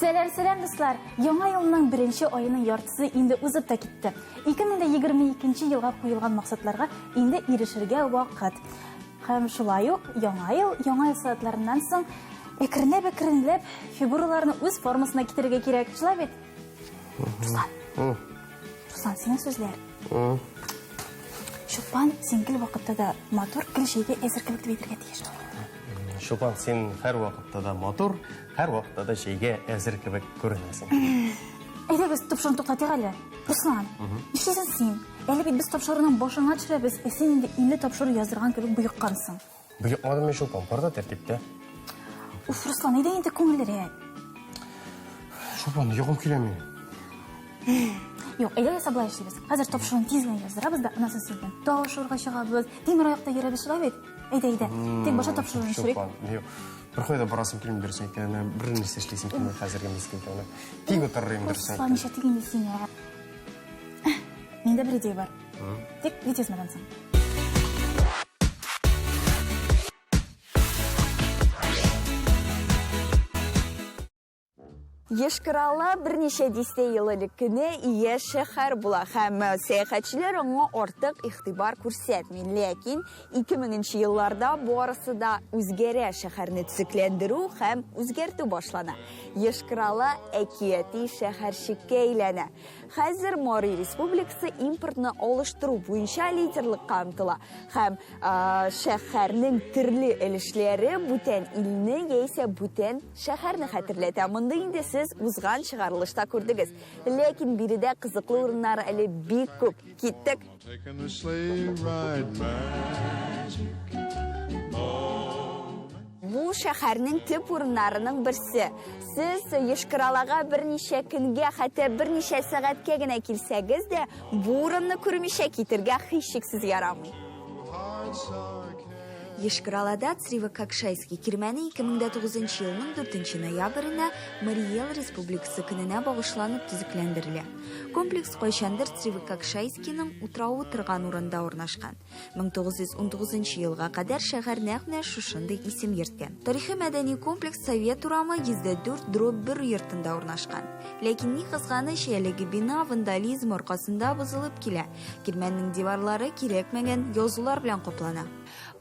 Сәлам, сәлам, дуслар! Яңа елның беренче аеның яртысы инде узып та китте. 2022 елга куелган максатларга инде ирешергә вакыт. Һәм шулай ук яңа ел, яңа ел сәгатьләреннән соң әкренләп-әкренләп фигураларны үз формасына китерергә кирәк. Шулай бит? Руслан. Руслан, синең сүзләр. Чулпан, син гел вакытта да матур, гел җәйгә әзер кебек дип әйтергә тиеш. Чулпан, син һәр вакытта да матур, һәр вакытта да җәйгә әзер кебек күренәсең. Әйдәгез, тапшыруны туктатыйк әле. Руслан, нишлисең син? Әле бит без тапшыруның башына төшерәбез, ә син инде 50 тапшыру яздырган кебек боеккансың. Боекмадым мин, Чулпан, бар да тәртиптә. Уф, Руслан, әйдә инде күңеллерәк. Чулпан, йокым килә минем. Юк, әйдә алайса болай эшлибез. Хәзер тапшыруны тиз генә яздырабыз да, аннан соң син белән тау шуырга чыгабыз, тимер аякта йөрәбез, шулай бит? Әйдә, әйдә. Тик башта тапшыруны төшерик. Чулпан, юк. Бер кая да барасым килми, дөресен әйткәндә, бер нәрсә эшлисем килми хәзерге мизгелдә. Тик утырыр идем, дөресен Руслан, нишләтик инде сине? Миндә бер идея бар. Тик видеоязмадан соң. Йошкар-Ола берничә дистә ел элек кенә ия шәһәр була һәм сәяхәтчеләр аңа артык игътибар күрсәтми. Ләкин 2000 нче елларда барысы да үзгәрә, шәһәрне төзекләндерү һәм үзгәртү башлана. Йошкар-Ола әкияти шәһәрчеккә әйләнә. Хәзер Мари Республикасы импортны алыштыру буенча лидерлыкка омтыла һәм шәһәрнең төрле өлешләре бүтән илне яисә бүтән шәһәрне хәтерләтә. Мондый инде сез узган чыгарылышта күрдегез. Ләкин биредә кызыклы урыннар әле бик күп. Киттек! Бу шәһәрнең төп урыннарының берсе. Сез Йошкар-Олага берничә көнгә, хәтта берничә сәгатькә генә килсәгез дә, бу урынны күрмичә китергә һичшиксез ярамый. Йошкар-Олада Цривококшайский кирмәне 2009 елның 4 ноябренә Марий Эл Республикасы көненә багышланып төзекләндерелә. Комплекс кайчандыр Цривококшайскийның утравы торган урында урнашкан. 1919 елга кадәр шәһәр нәкъ менә шушындый исем йөрткән. Тарихи-мәдәни комплекс Совет урамы 104 дробь 1 йортында урнашкан. Ләкин ни кызганыч, әлеге бина вандализм аркасында бозылып килә. Кирмәннең диварлары кирәкмәгән язулар белән каплана.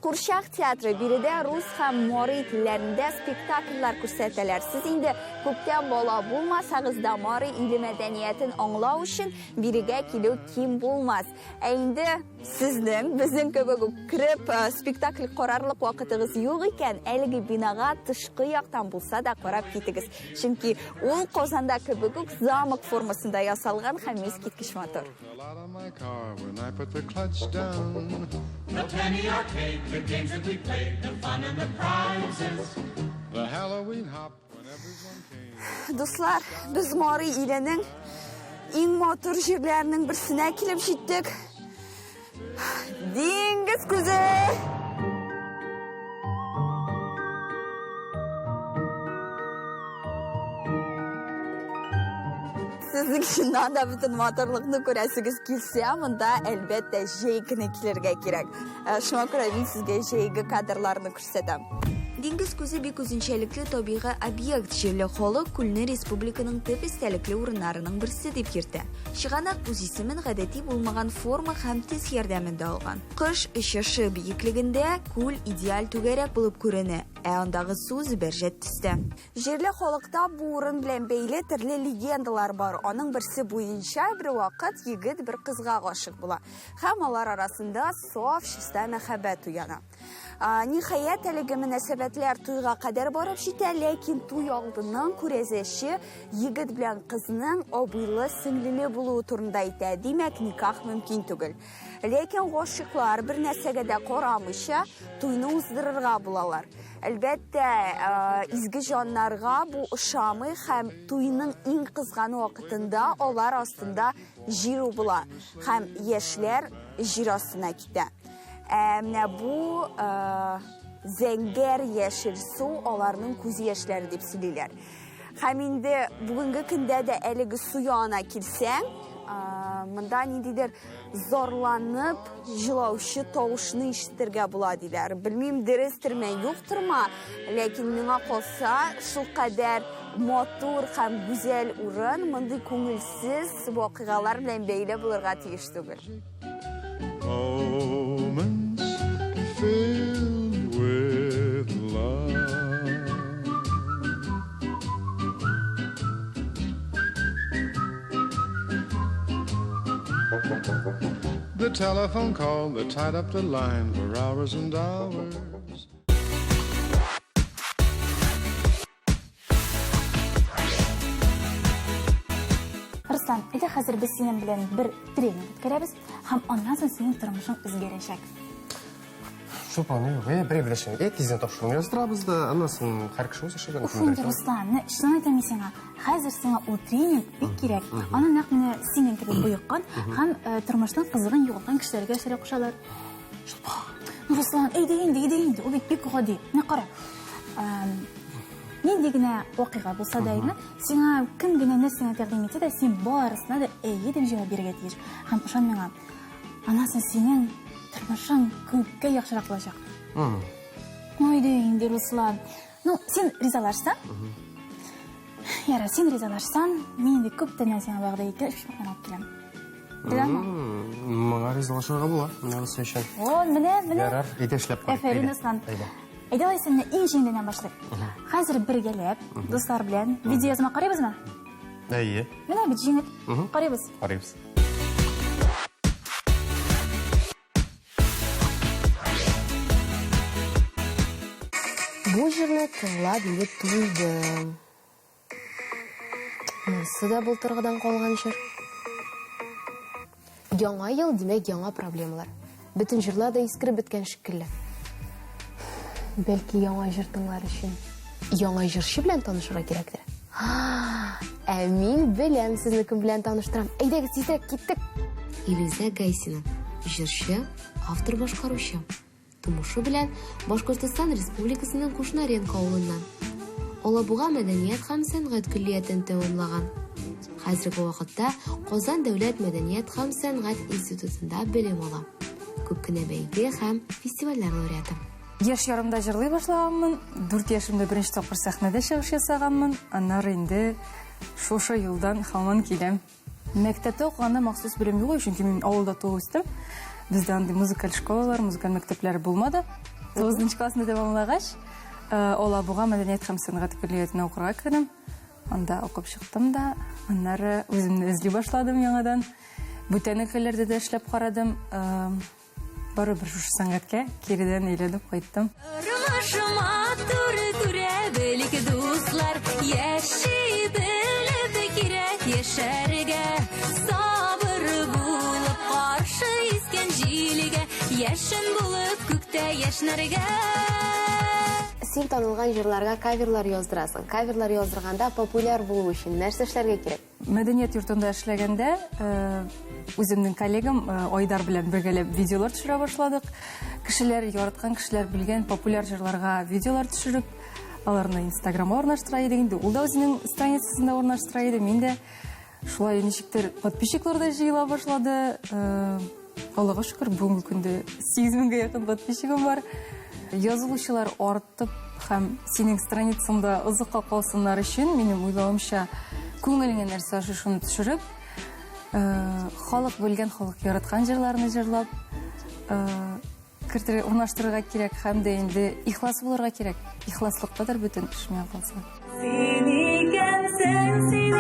Курчак театры биредә рус һәм мари телләрендә спектакльләр күрсәтәләр. Сез инде күптән бала булмасагыз да, мари иле мәдәниятен аңлау өчен бирегә килү ким булмас. Ә инде сезнең, безнең кебек үк кереп, э, спектакль карарлык вакытыгыз юк икән, әлеге бинага тышкы яктан булса да карап китегез. Чөнки ул Казанда кебек үк замок формасында ясалган һәм искиткеч матур. Дуслар, без Мари иленең иң матур җирләренең берсенә килеп җиттек. Диңгез күзе! Сезнең чыннан да бөтен матурлыкны күрәсегез килсә, монда әлбәттә җәй көне килергә кирәк. Э, шуңа күрә мин сезгә җәйге кадрларны күрсәтәм. Диңгез күзе бик үзенчәлекле табигый объект. Җирле халык күлне республиканың төп истәлекле урыннарының берсе дип йөртә. Чыганак үз исемен гадәти булмаган форма һәм төс ярдәмендә алган. Кош очышы биеклегендә күл идеаль түгәрәк булып күренә, ә андагы су зөбәрҗәт төстә. Җирле халыкта бу урын белән бәйле төрле легендалар бар. Аның берсе буенча, бервакыт егет бер кызга гашыйк була һәм алар арасында саф, чиста мәхәббәт уяна. Ниһаять, әлеге мөнәсәбәтләр туйга кадәр барып җитә, ләкин туй алдыннан күрәзәче егет белән кызның абыйлы-сеңлеле булуы турында әйтә. Димәк, никах мөмкин түгел. Ләкин гашыйклар бер нәрсәгә дә карамыйча туйны уздырырга булалар. Әлбәттә, изге җаннарга бу ошамый һәм туйның иң кызган вакытында алар астында җир убыла һәм яшьләр җир астына китә. Ә менә бу зәңгәр яшел су аларның күз яшьләре дип сөйлиләр. Һәм инде бүгенге көндә дә әлеге су янына килсәң, Монда ниндидер зарланып җылаучы тавышны ишетергә була диләр. Белмим, дөрестерме, юктырмы, ләкин миңа калса, шулкадәр матур һәм гүзәл урын мондый күңелсез вакыйгалар белән бәйле булырга тиеш түгел. Moments filled with love. The telephone call that tied up the line for hours and hours. Руслан, әйдә хәзер без синең белән бер тренинг үткәрәбез һәм аннан соң синең тормышың үзгәрәчәк. Чулпан, юк, әйдә бер беләшәйек. Әйдә тиздән тапшыруны яздырабыз да, аннан соң һәр кеше үз эше белән. Уф, инде, Руслан, менә чынын әйтәм мин сиңа. Хәзер сиңа ул тренинг бик кирәк. Аны нәкъ менә синең кебек боеккан һәм э, тормышның кызыгын югалткан кешеләргә эшләргә кушалар. Чулпан, ну, Руслан, әйдә инде, әйдә инде, ул бит бик гади. Менә кара. Эм, Нинди генә вакыйга булса да, әйме, сиңа кем генә нәрсәне тәкъдим итсә дә, син барысына да әйе дип җавап бирергә тиеш. Һәм ышан миңа, аннан соң синең тормышың күпкә яхшырак булачак. Ну, әйдә инде, Руслан. Ну, син ризалашсаң, Ярар, син ризалашсаң, мин инде күптәннән сиңа вәгъдә иткән өчпочмакны алып киләм. Ризамы? Моңа ризалашырга була, менә бусы өчен. О, менә, менә. Ярар, әйдә эшләп карыйк. Әфәрин, Руслан. Әйдә. Әйдә, алайса, менә иң җиңеленнән башлыйк. Хәзер бергәләп, дуслар белән видеоязма карыйбызмы? Әйе. Менә бит җиңел. Карыйбыз. Карыйбыз. Бу җырны тыңлап инде туйдым. Монысы да былтыргыдан калган җыр. Яңа ел, димәк, яңа проблемалар. Бөтен җырлар да искереп беткән шикелле. Бәлки яңа җыр тыңлар өчен яңа җырчы белән танышырга кирәктер. Ә мин беләм сезне кем белән таныштырам. Әйдәгез, тизрәк киттек. Илүзә Гайсина, җырчы, автор-башкаручы. Тумышы белән Башкортостан Республикасының Кушнаренко авылыннан. Алабуга мәдәният һәм сәнгать көллиятен тәмамлаган. Хәзерге вакытта Казан дәүләт мәдәният һәм сәнгать институтында белем ала. Күп кенә бәйге һәм фестивальләр лауреаты. Яшь ярымда җырлый башлаганмын, 4 яшемдә беренче тапкыр сәхнәдә чыгыш ясаганмын, аннары инде шушы юлдан һаман киләм. Мәктәптә укыганда махсус белем юк, чөнки мин авылда туып үстем. Бездә андый музыкаль школалар, музыкаль мәктәпләр булмады. 9 классны тәмамлагач, э, Алабуга мәдәният һәм сәнгать көллиятенә укырга кердем. Анда укып чыктым да, аннары үземне эзли башладым яңадан. Бүтән өлкәләрдә дә эшләп карадым. Э, Барыбер шушы сәнгатькә киредән әйләнеп кайттым. Тормыш матур күрә белик, дуслар, яши белеп кирәк яшәргә. Сабыр булып каршы искән җилгә, яшен булып күктә яшьнәргә. Син танылган җырларга каверлар яздырасың. Каверлар яздырганда популяр булу өчен нәрсә эшләргә кирәк? Мәдәният йортында эшләгәндә, э, үземнең коллегам э, Айдар белән бергәләп видеолар төшерә башладык. Кешеләр яраткан кешеләр белгән популяр җырларга видеолар төшереп, аларны Инстаграмга урнаштыра идек инде. Ул да үзенең страницасында урнаштыра иде, мин дә шулай ничектер подписчиклар да җыела башлады. Э, Аллага шөкер, бүгенге көндә 8 меңгә якын подписчигым бар. Язылучылар артып һәм синең страницаңда озакка калсыннар өчен, минем уйлавымча, күңелеңә нәрсә ошый шуны төшереп, э, халык белгән, халык яраткан җырларны җырлап, э, кертергә, урнаштырырга кирәк һәм дә инде ихлас булырга кирәк. Ихласлыктадыр бөтен эш миңа калса. Син икәнсең, син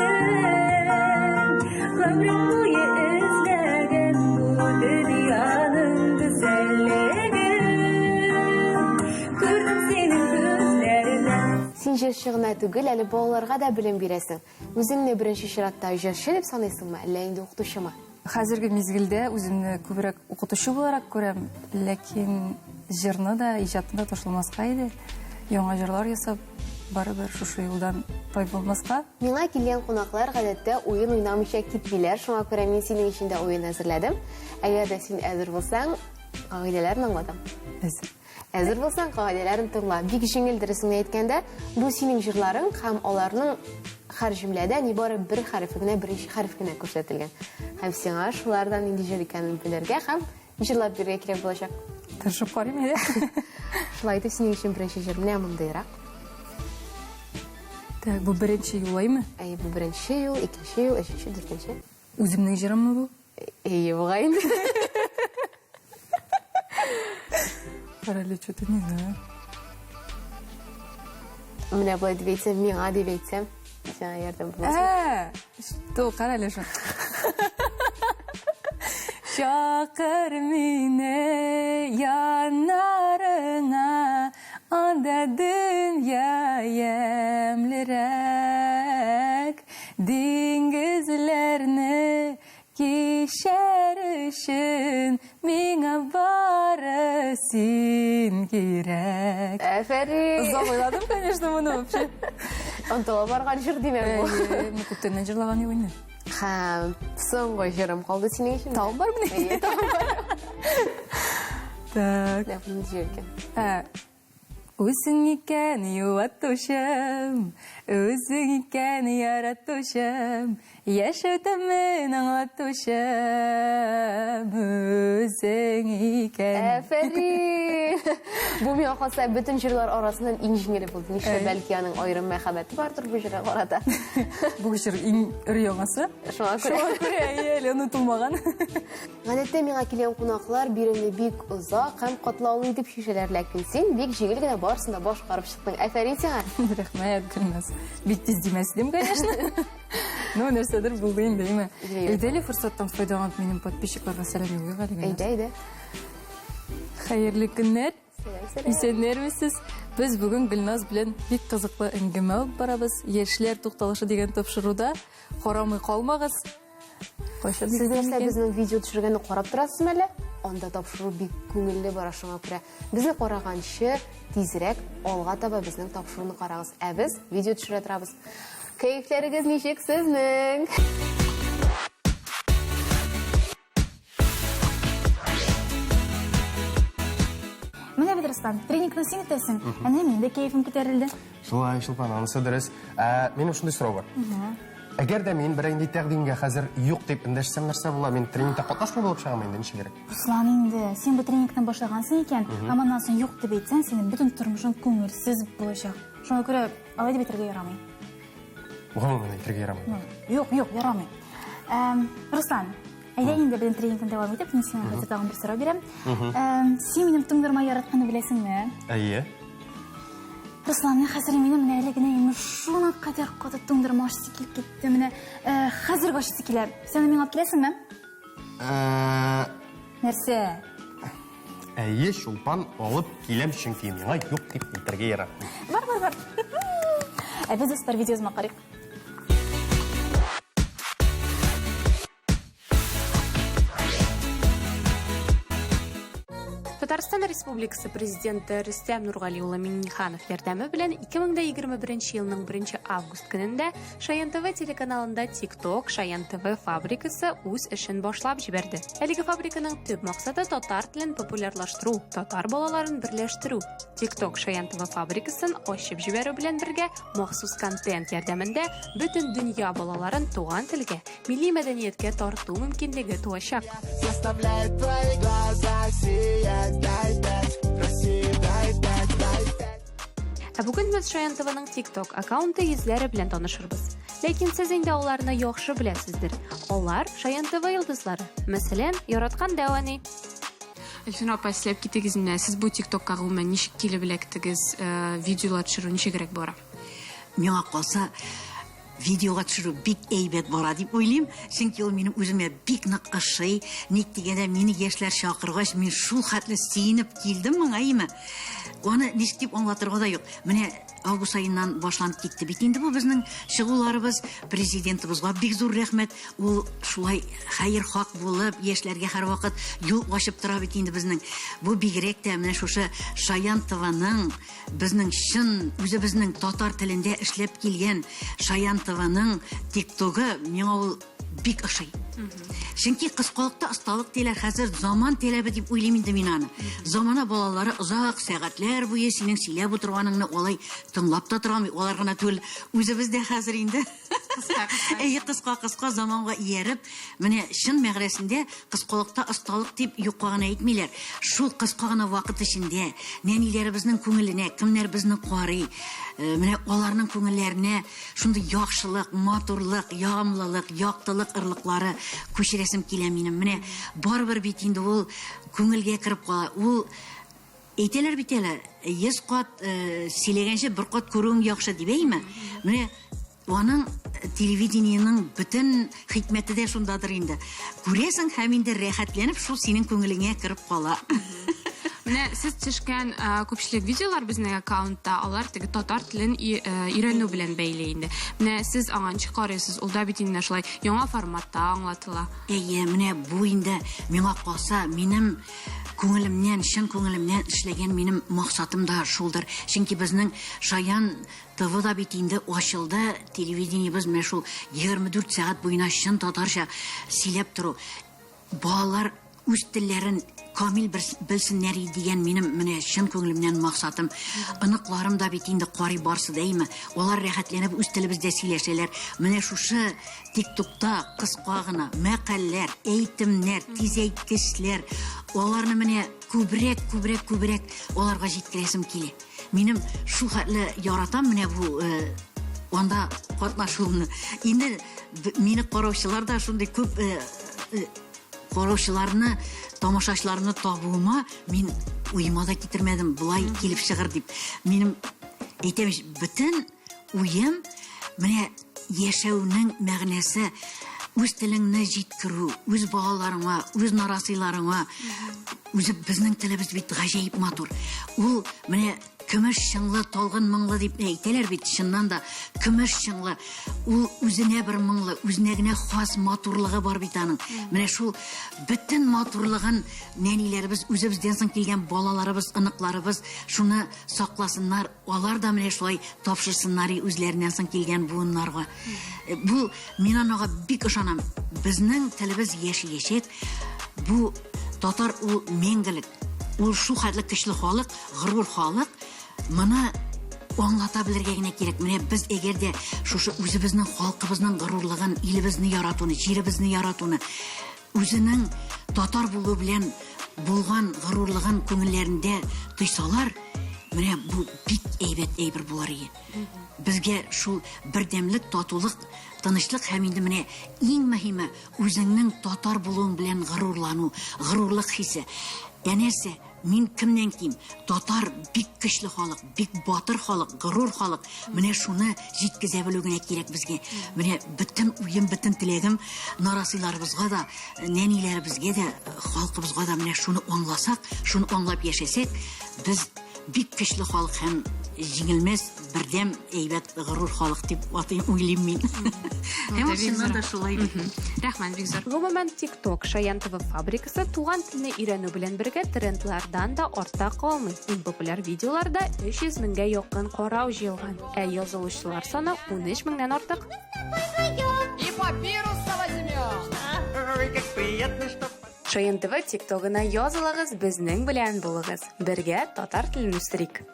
икәнсең, гомерем буе эзләгән бу дөньяның гүзәллеген. Күрдем синең күзләреңдә. Син җырчы гына түгел, әле балаларга да белем бирәсең. Үзеңне беренче чиратта җырчы дип саныйсыңмы, әллә инде укытучымы? Хәзерге мизгелдә үземне күбрәк укытучы буларак күрәм, ләкин җырны да, иҗатны да ташламаска иде. Яңа җырлар ясап, барыбер шушы юлдан тайпылмаска. Миңа килгән кунаклар гадәттә уен уйнамыйча китмиләр, шуңа күрә мин синең өчен дә уен әзерләдем. Әгәр дә син әзер булсаң, кагыйдәләрен аңлатам. Әзер. Әзер булсаң, кагыйдәләрен тыңла. Бик җиңел, дөресен әйткәндә, бу синең җырларың һәм аларның Һәр җөмләдә нибары бер хәрефе генә, беренче хәреф кенә күрсәтелгән. Һәм сиңа шулардан нинди җыр икәнен белергә һәм җырлап бирергә кирәк булачак. Тырышып карыйм әле. Шулай итеп, синең өчен беренче җыр менә мондыйрак. Так, бу беренче юлаймы? Әйе, бу беренче юл, икенче юл, өченче, дүртенче. Үземнең җырыммы бу? Әйе, бугай инде. Карале, что-то не знаю. Менә болай дип әйтсәм, миңа дип әйтсәм, сиңа ярдәм булмас. Ә, что, карале шул. Чакыр мине яннарыңа, анда дөнья ямьлерәк. Диңгезләрне Кичәр өчен миңа бары син кирәк. Әфәрин! Озак уйладым, конечно, моны вообще. Онтыла барган җыр димәк бу. Әйе, мин күптәннән җырлаган юк инде. Һәм соңгы җырым калды синең өчен. Тагын бармыни? Әйе, тагын бар. Так. Менә бу нинди җыр икән? Ә, Үзең икән юатучым, Үзең икән яратучым, Яшәү тәмен аңлатучым, Үзең икән. Әфәрин! Бу миңа калса бөтен җырлар арасыннан иң җиңеле булды. Нишләп, бәлки аның аерым мәхәббәте бардыр бу җырга карата. Бу җыр иң өр-яңасы. Шуңа күрә. Шуңа күрә, әйе, әле онытылмаган. Гадәттә миңа килгән кунаклар биремне бик озак һәм катлаулы итеп чишәләр, ләкин син бик җиңел генә барысын да башкарып чыктың. Афәрин сиңа! Рәхмәт, Гөлназ. Бик тиз димәс идем, конечно. Ну, нәрсәдер булды инде, әйме? Әйдә әле форсаттан файдаланып минем подписчикларга сәлам юллыйк әле. Әйдә, әйдә. Хәерле көннәр. Сәлам, сәлам. Исәннәрмесез? Без бүген Гөлназ белән бик кызыклы әңгәмә алып барабыз. Яшьләр тукталышы дигән тапшыруда. Карамый калмагыз. Кайчан Сез нәрсә безнең видео төшергәнне карап торасызмы әллә? Анда тапшыру бик күңелле бара, шуңа күрә безне караганчы тизрәк алга таба безнең тапшыруны карагыз. Ә без видео төшерә торабыз. Кәефләрегез ничек сезнең? Менә бит, Руслан, тренингны син үтәсең. Әнә минем дә кәефем күтәрелде. Шулай, Чулпан, анысы дөрес. Ә, минем шундый сорау бар. Әгәр дә мин берәр нинди тәкъдимгә хәзер юк дип эндәшсәм, нәрсә була? Мин тренингта катнашмый булып чыгам инде, ничегрәк? Руслан инде, син бу тренингны башлагансың икән, һәм аннан соң юк дип әйтсәң, синең бөтен тормышың күңелсез булачак. Шуңа күрә алай дип әйтергә ярамый. Гомумән әйтергә ярамый. Юк, юк, ярамый. Руслан, әйдә инде безнең тренингны дәвам итеп, мин сиңа хәзер тагын бер сорау бирәм. Син минем туңдырма яратканны беләсеңме? Әйе. Руслан, менә хәзер минем менә әле генә имеш шуның кадәр каты туңдырма ашыйсы килеп китте. Менә хәзер ашыйсы килә. Син аны миңа алып киләсеңме? Нәрсә? Әйе, Чулпан, алып киләм, чөнки миңа юк дип әйтергә яратмый. Бар, бар, бар. Ә без, дуслар, видеозма карыйк. Татарстан Республикасы Президенты Рөстәм Нургали улы Миңнеханов ярдәме белән 2021 елның 1 август көнендә Шаян ТВ телеканалында TikTok Шаян ТВ фабрикасы үз эшен башлап җибәрде. Әлеге фабриканың төп максаты татар телен популярлаштыру, татар балаларын берләштерү. TikTok Шаян ТВ фабрикасын ачып җибәрү белән бергә махсус контент ярдәмендә бөтен дөнья балаларын туган телгә, милли мәдәнияткә тарту мөмкинлеге туачак. Заставляет твои глаза сиять, дай пять, Россия, дай пять, дай пять. Ә бүген без Шаян ТВның TikTok аккаунты йөзләре белән танышырбыз. Ләкин сез инде аларны яхшы беләсездер. Алар Шаян ТВ йолдызлары. Мәсәлән, яраткан дәү әни. Әлфинур апа, сөйләп китегез менә, сез бу ТикТокка гомумән ничек килеп эләктегез, видеолар төшерү ничегрәк бара? Миңа калса, видеога төшерү бик әйбәт бара дип уйлыйм, чөнки ул минем үземә бик нык ошый. Ник дигәндә, мине яшьләр чакыргач, мин шул хәтле сөенеп килдем моңа, әйеме? Аны ничек дип аңлатырга да юк. Менә август аеннан башланып китте бит инде бу безнең чыгуларыбыз. Президентыбызга бик зур рәхмәт. Ул шулай хәер-хак булып, яшьләргә һәрвакыт юл ачып тора бит инде безнең. Бу бигрәк тә менә шушы Шаян ТВның Безнең чын, үзебезнең татар телендә эшләп килгән Шаян ТВның тиктогы миңа ул бик ошый. Чөнки кыскалыкта осталык диләр, хәзер заман таләбе дип уйлыйм инде мин аны. Замана балалары озак сәгатьләр буе синең сөйләп утырганыңны алай тыңлап та тора алмый, алар гына түгел, үзебез дә хәзер инде. Әйе, кыска-кыска заманга ияреп, менә чын мәгънәсендә кыскалыкта осталык дип юкка гына әйтмиләр. Шул кыска гына вакыт эчендә нәниләребезнең күңеленә, кемнәр безне карый, э, менә аларның күңелләренә шундый яхшылык, матурлык, ягымлылык, яктылык ырлыклары күчерәсем килә минем. Менә барыбер бит инде ул күңелгә кереп кала. Ул Әйтәләр бит әле, 100 кат э, сөйләгәнче бер кат күрүең яхшы дип, әйме? Менә аның э, телевидениенең бөтен хикмәте дә шундадыр инде. Күрәсең һәм инде рәхәтләнеп шул синең күңелеңә кереп кала. Менә сез төшкән э, күпчелек видеолар безнең аккаунтта, алар теге татар телен өйрәнү белән бәйле инде. Менә сез аңа ничек карыйсыз? Ул да бит инде шулай яңа форматта аңлатыла. Әйе, менә бу инде миңа калса, минем Күңелемнән, чын күңелемнән эшләгән минем максатым да шулдыр. Чөнки безнең Шаян ТВ да бит инде ачылды, телевидениебез менә шул 24 сәгать буена чын татарча сөйләп тору. Балалар үз телләрен камил белсеннәр дигән минем менә чын күңелемнән максатым. Оныкларым да бит инде карый барсы да, әйме? Алар рәхәтләнеп үз телебездә сөйләшәләр. Менә шушы Тиктокта кыска гына мәкальләр, әйтемнәр, тизәйткечләр, аларны менә күбрәк, күбрәк, күбрәк аларга җиткерәсем килә. Минем шул хәтле яратам менә бу э, анда катнашуымны. Инде мине караучылар да шундый күп э, э, караучыларны, тамашачыларны табуыма мин уема да китермәдем, болай килеп чыгыр дип. Минем әйтәм, бөтен Уем, менә яшәүнең мәгънәсе үз телеңне җиткерү, үз балаларыңа, үз нарасыйларыңа. Үзе безнең телебез бит гаҗәеп матур. Ул менә көмеш чыңлы, талгын моңлы дип әйтәләр бит, чыннан да көмеш чыңлы. Ул үзенә бер моңлы, үзенә генә хас матурлыгы бар бит аның. Менә шул бөтен матурлыгын нәниләребез, үзебездән соң килгән балаларыбыз, оныкларыбыз шуны сакласыннар, Алар да менә шулай тапшырсыннар и үзләреннән соң килгән буыннарга. Э, бу мин анага бик ышанам. Безнең телебез яшәячәк. Бу татар ул мәңгелек. Ул шул хәтле көчле халык, горур халык. Моны аңлата белергә генә кирәк. Менә без әгәр дә шушы үзебезнең халкыбызның горурлыгын, илебезне яратуны, җиребезне яратуны Үзенең татар булу белән булган горурлыгын күңелләрендә тойсалар, менә бу бик әйбәт әйбер булыр иде. Безгә шул бердәмлек, татулык, тынычлык һәм инде менә иң мөһиме үзеңнең татар булуың белән горурлану, горурлык хисе. Ә нәрсә? Мин кемнән ким? Татар бик көчле халык, бик батыр халык, горур халык. Менә шуны җиткезә белү генә кирәк безгә. Менә бөтен уем, бөтен теләгем нарасыйларыбызга да, нәниләребезгә дә, халкыбызга да менә шуны аңласак, шуны аңлап яшәсәк, без бик көчле халык һәм җиңелмәс, бердәм, әйбәт, горур халык дип атыйм, уйлыйм мин. Һәм чыннан да шулай бит. Рәхмәт бик зур. Гомумән, TikTok Шаян ТВ фабрикасы туган телне өйрәнү белән бергә трендлардан да артта калмый. Иң популяр видеоларда 300 меңгә якын карау җыелган, ә язылучылар саны 13 меңнән артык. И папируса возьмем. Ой, как приятно, что... Шаян ТВ TikTok-ына язылыгыз, безнең белән булыгыз. Бергә татар телен үстерик.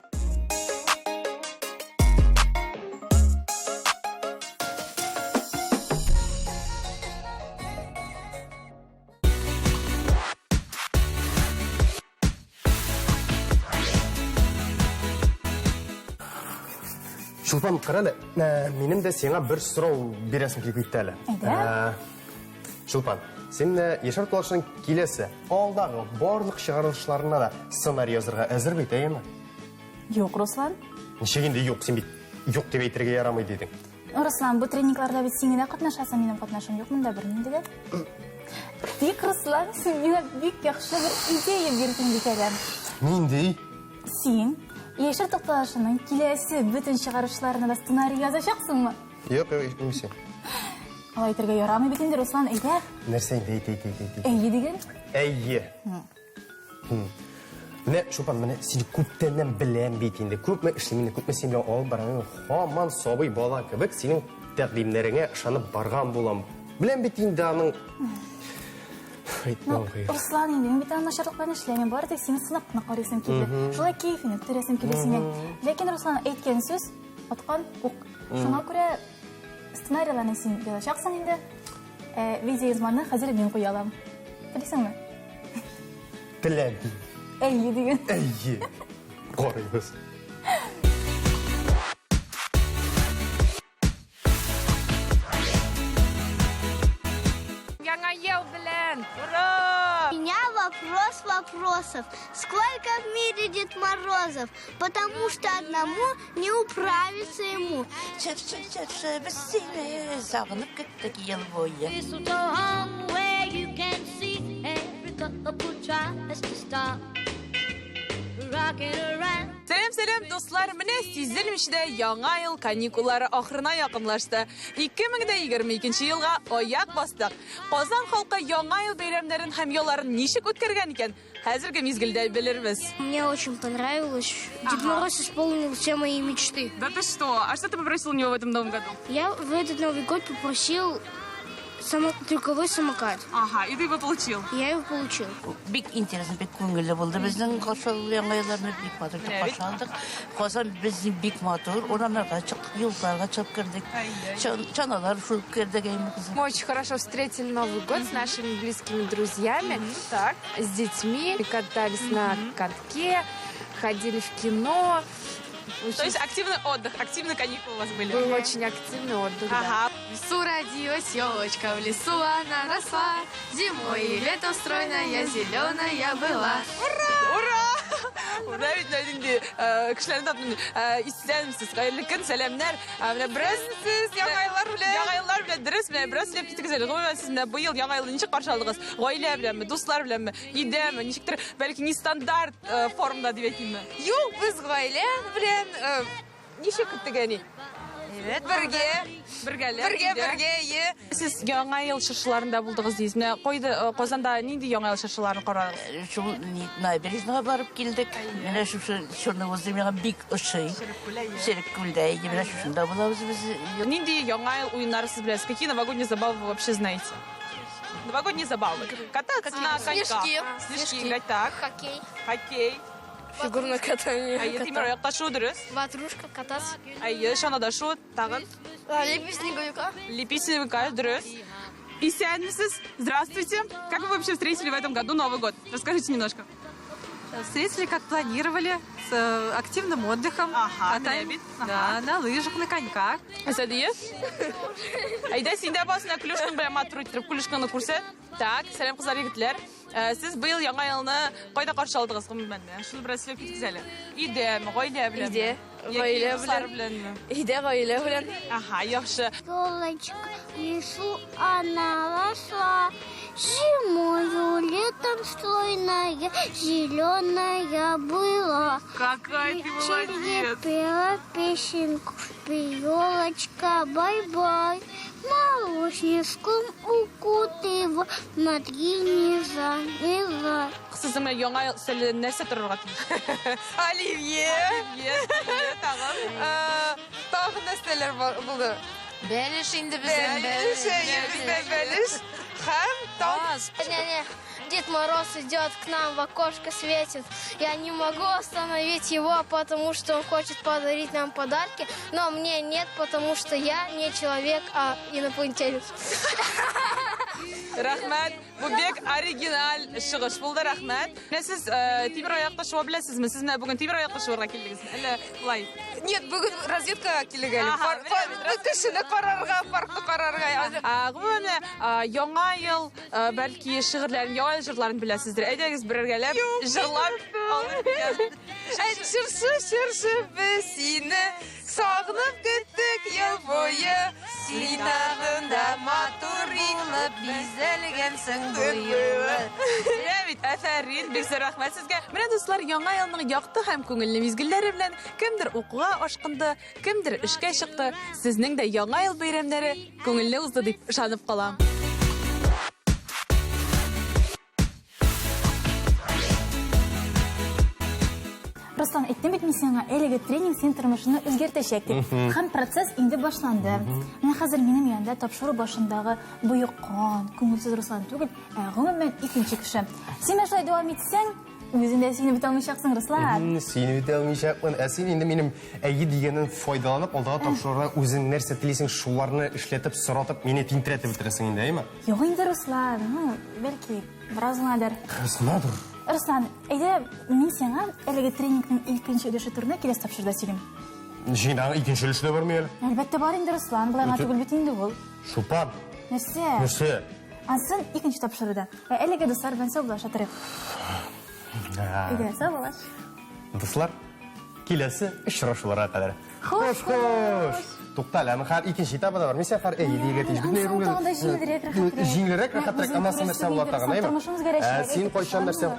Чулпан, кара әле, ә, минем дә сиңа бер сорау бирәсем килеп китте әле. Әйдә. Ә, Чулпан, син э, Яшәр тулашының киләсе алдагы барлык чыгарылышларына да сценарий язырга әзер бит, әйеме? Юк, Руслан. Ничек инде юк, син бит юк дип әйтергә ярамый дидең. Руслан, бу тренингларда бит син генә катнашасың, минем катнашым юк монда бернинди дә. Тик, Руслан, син миңа бик яхшы бер идея бирдең бит әле. Нинди? Син Яшел тукталышының киләсе бөтен чыгарышларына да сценарий язачаксыңмы? Юк, юк, әйтмисең. Алай әйтергә ярамый бит инде, Руслан, әйдә. Нәрсә инде, әйт, әйт, әйт, әйт. Әйе диген. Әйе. Менә, Чулпан, менә сине күптәннән беләм бит инде. Күпме эшлим инде, күпме син белән алып барам. Мин һаман сабый бала кебек синең тәкъдимнәреңә ышанып барган булам. Беләм бит инде аның Әйтмәү хәер. Руслан инде, мин бит аны начарлык белән эшләмим, бары тик сине сынап кына карыйсым килде. Шулай кәефеңне күтәрәсем килде синең. Ләкин Руслан әйткән сүз, аткан ук. Шуңа күрә сценарийларны син язачаксың инде. Ә видеоязманы хәзер мин куя алам. Телисеңме? Теләм. Әйе диген. Әйе. Карыйбыз. Яңа ел белән! Ура! У меня вопрос вопросов. Сколько в мире Дед Морозов? Потому что одному не управиться ему. Чыршы, чыршы, без сине сагынып көттек ел буе. Mistletoe hung where you can see every couple tries to stop. Rocking around. Сәлам, сәлам, дуслар! Менә сизелмичә дә яңа ел каникуллары ахырына якынлашты. 2022 елга аяк бастык. Казан халкы яңа ел бәйрәмнәрен һәм ялларын ничек үткәргән икән? Хәзерге мизгелдә белербез. Мне очень понравилось. Дед Мороз исполнил все мои мечты. Да ты что? А что ты попросил у него в этом новом году? Я в этот Новый год попросил само... трюковой самокат. Ага, и ты его получил? Я его получил. Бик интересно, бик күңелле булды безнең каршы яңа елларны бик матур итеп каршы алдык. Казан безнең бик матур, урамнарга чыктык, юлларга чыгып кердек. Чаналар шуып кердек әйме кызым. Мы очень хорошо встретили Новый год с нашими близкими друзьями, так. с детьми, катались на катке, ходили в кино. Очень... То есть активный отдых, активные каникулы у вас были? Был очень активный отдых, ага. да. В лесу родилась елочка, в лесу она росла. Зимой и летом стройная, зеленая была. Ура! Ура! Менә бит инде кешеләрне таптым. Исәнмесез, хәерле көн, сәламнәр. Менә бераз сез яңа еллар белән. Яңа еллар белән дөрес, менә бераз сөйләп китегез әле. Гомумән, сез менә быел яңа елны ничек каршы алдыгыз? Гаилә беләнме, дуслар беләнме, өйдәме, ничектер, бәлки нестандарт формда дип әйтимме? Юк, без гаилә белән ничек көттек әни? Бергә. Бергәләп. Бергә, бергә, е. Сез яңа ел чыршыларында булдыгыз дисез. Менә кайда Казанда нинди яңа ел чыршыларын карадыгыз? Шул набережныйга барып килдек. Менә шушы чорны уздыру миңа бик ошый. Череккүлдә, менә шушында булабыз без. Нинди яңа ел уеннары сез беләсез? Какие новогодние забавы вы вообще знаете? Новогодние забавы. Кататься на коньках. Снежки. Снежки играть, так. Хоккей. Хоккей. Фигурное катание. Әйе, тимер аякта шуу дөрес. Ватрушка кататься. Әйе, чанада шуу, тагын. Лепить снеговика. Лепить снеговика, дөрес. Исәнмесез, здравствуйте. Как вы вообще встретили в этом году Новый год? Расскажите немножко. Встретили, как планировали, с активным отдыхом. Ага, Катаем, да, на лыжах, на коньках. Сәдия? Әйдә, син дә басына клюшкаң белән матур иттереп клюшкаңны күрсәт. Так, сәлам кызлар, егетләр. Сез быел яңа елны кайда каршы алдыгыз гомумән? Шуны бераз сөйләп китегез әле. Өйдәме, гаилә беләнме? Өйдә, Яки гаилә дуслар белән. беләнме? Өйдә гаилә белән. Ага, яхшы. Елочка в лесу она росла. Зимою, летом стройная, зеленая была. Какая ты молодец! пела песенку, елочка, бай-бай. Молочничком укутыва, смотри, не замерзай. Сезнең менә яңа ел өстәлендә нәрсә торырга тиеш? Оливье. Оливье, тагын. Тагын нәрсәләр булды? Бәлеш инде безнең бәлеш. Әйе, бездә бәлеш. Һәм тагын. Дед Мороз идет к нам, в окошко светит. Я не могу остановить его, потому что он хочет подарить нам подарки, но мне нет, потому что я не человек, а инопланетянин. Рәхмәт. Бу бик оригиналь чыгыш булды, рәхмәт. Менә сез тимер аякта шуа беләсезме? Сез менә бүген тимер аякта шуарга килдегезме? Әллә болай? Нет, бүген разведкага килдек әле. Кешене карарга, паркны карарга. Гомумән, яңа ел, бәлки шигырьләрен, яңа ел җырларын беләсездер. Әйдәгез бергәләп җырлап алыйк. Чыршы, чыршы, без сине сагынып көттек ел буе. Син тагын да матур булып бизәлгәнсең бу юлы. Менә бит, афәрин, бик зур рәхмәт сезгә. Менә дуслар, яңа елның якты һәм күңелле мизгелләре белән кемдер укуга ашкынды, кемдер эшкә чыкты. Сезнең дә яңа ел бәйрәмнәре күңелле узды дип ышанып калам. Руслан, әйттем бит мин сиңа, әлеге тренинг синең тормышыңны үзгәртәчәк дип. Һәм процесс инде башланды. Менә хәзер минем янда тапшыру башындагы боеккан, күңелсез Руслан түгел, ә гомумән икенче кеше. Син менә шулай дәвам итсәң, үзең дә сөенеп бетә алмыйчаксың, Руслан. Сөенеп бетә алмыйчакмын. Ә син инде минем әйе дигәнен файдаланып, алдагы тапшыруда үзең нәрсә телисең, шуларны эшләтеп, соратып, мине тинтерәтеп бетерәсең инде, әйеме? Юк инде, Руслан, ну, бәлки, бераз гынадыр. Бераз гынадыр. Руслан, әйдә, мин сиңа әлеге тренингның икенче өлеше турында киләсе тапшыруда сөйлим. Ничек инде, аның икенче өлеше дә бармы әле? Әлбәттә бар инде, Руслан, болай гына түгел бит инде ул. Чулпан. Нәрсә? Нәрсә? Ансын икенче тапшыруда. Ә әлегә дуслар белән саубуллаша торыйк. Әйдә, саубуллаш. Дуслар, киләсе очрашуларга кадәр. Хуш, хуш. Тукта әле, аның хәзер икенче этабы да бар. Мин сиңа хәзер әйе дияргә тиеш. Бөтенләй Ансын тагын да җиңелрәк, рәхәтрәк. Җиңелрәк, рәхәтрәк. Аннан соң нәрсә була тагын, әйеме? Тормышың үзгәрәчәк. Ә син кайчан нәрсә?